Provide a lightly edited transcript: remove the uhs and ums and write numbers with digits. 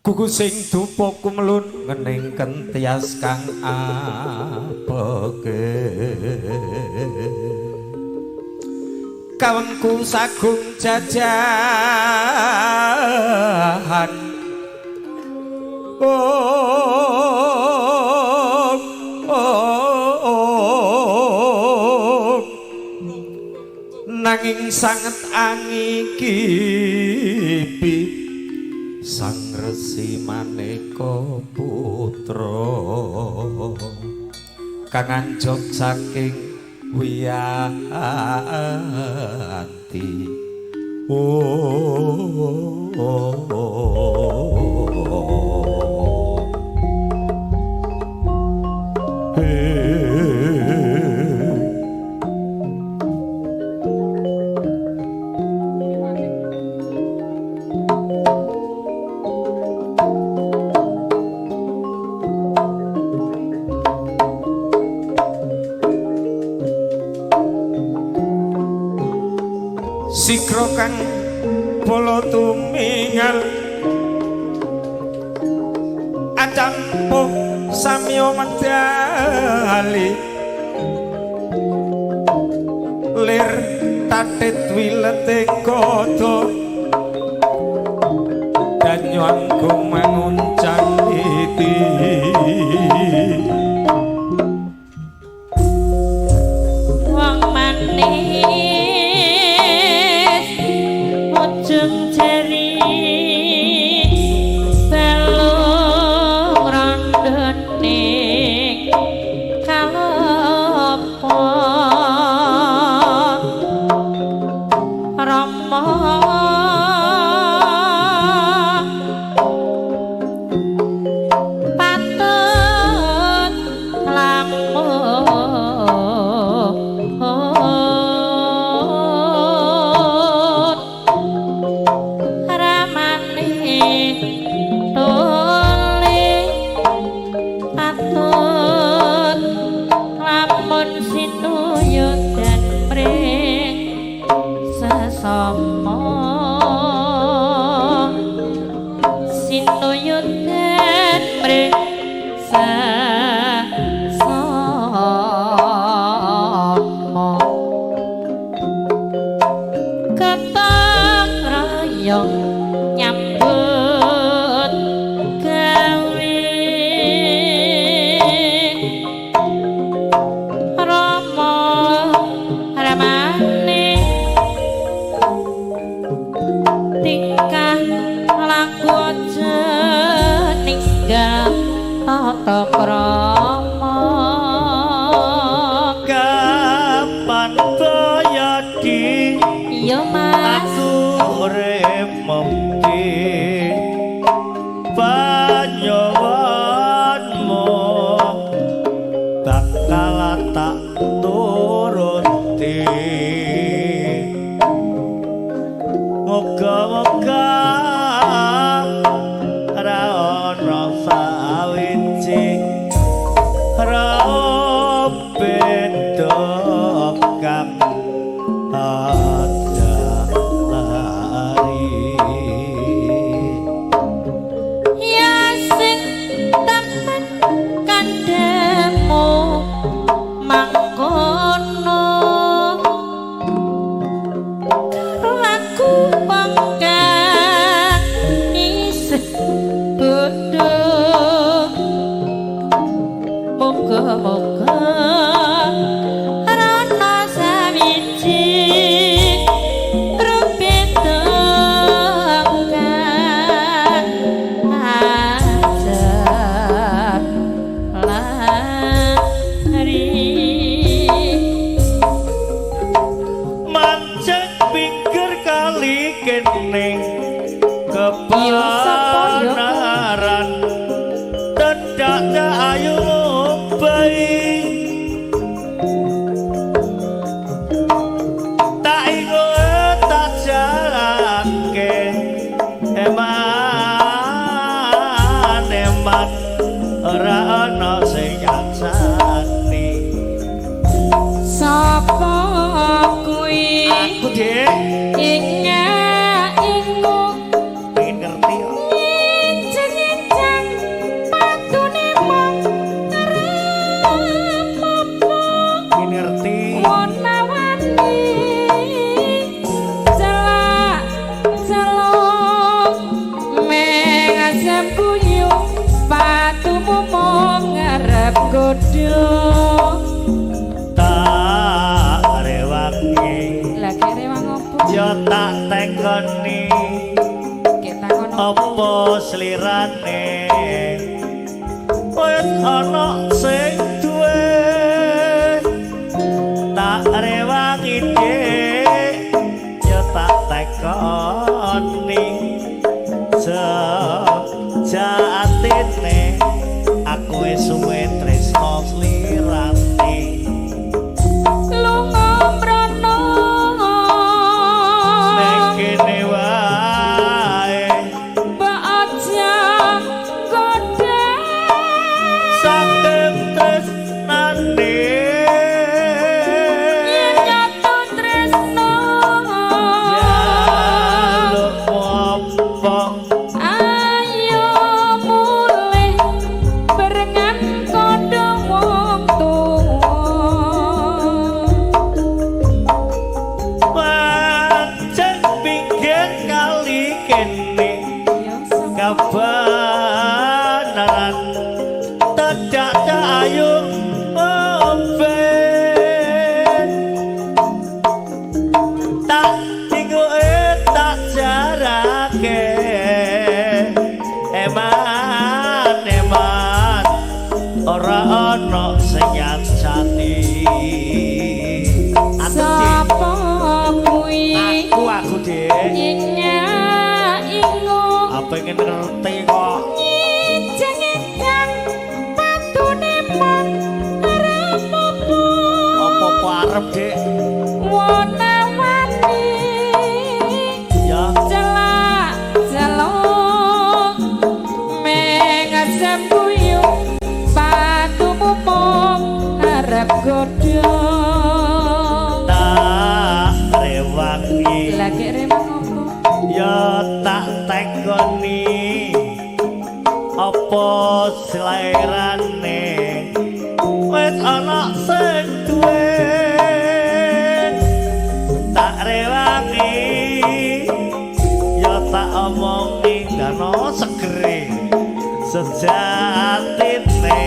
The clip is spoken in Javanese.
Gugu sing dupa kumlun ngening kentias kang apeke. Kawengku sagung jajahan. Oh, oh, oh. Nanging sanget angikipi Sang Resi Maneka Putra kang anjog saking wiyanti. Oh, oh, oh. Sikra kang bala tumingal acampuh samya medali lir tatit wilete gada danyo anggung manguncang iti. Wong manis ujung jari balung rondone kalopo Rama patut lamun ramane tole patut lamun sinuyut dan mring sesama sinuyut dan mring sesama ketang rayong nyambut gawe Rama ramane tingkah laku aja ninggal tata krama. Kapan bayadi Iya Mas. Aku urip mukti panyawanmu bakal tak turuti. Moga-moga ra ono sawiji ra beda kang aja lari. Ya sing temen kandhemu mangkono karo aku wong kang isih bodho. Moga-moga rana sawiji rubeda kang ajar lari. Mancing pinggir kali kene Iya, sapa ya? kebenaran tedaknya ayu baik tak ingo tak jalanke eman eman ora ana sing ngancani. Sapa kuwi? Aku Dik Inga ingu pengen ngerti kok. Jenenge Mengasem guyu patumu mung ngarep godho. Tak rewangi. Lah kere wang opo? Ya tak tekoni. Ki takon apa slirane wis ana sing duwe. Tak rewangi, Dik, ya tak tekoni. Sejatine aku wis suwe tresno slirane. Lunga mrono. Nek kene wae. Mbak aja godha. Saking tresnane. Yen nyata tresno. Jaluk apa? Ayo mulih barengan kondo wong tuwa. Pancen pinggir kali kene. Ya sapa? Kabenaran tedak ayu ombe. Tak tingoke tak jarake. Eman eman ora ana sing ngancani. Aku, Dik. Sapa kuwi? Aku, Dik. Nyenyak ingu. Apa pengen ngerti kok. Nyijengedan patune mong arep apa? Apa arep, Dik? Wona-wani. Ya. Celak celok mengasem guyu patumu mung arep godho. Tak rewangi. Lagi rewang opo? Ya tak tekoni apa selairane wis ana sing duwe. Tak rewangi ya tak omongi dano segere. Sejatine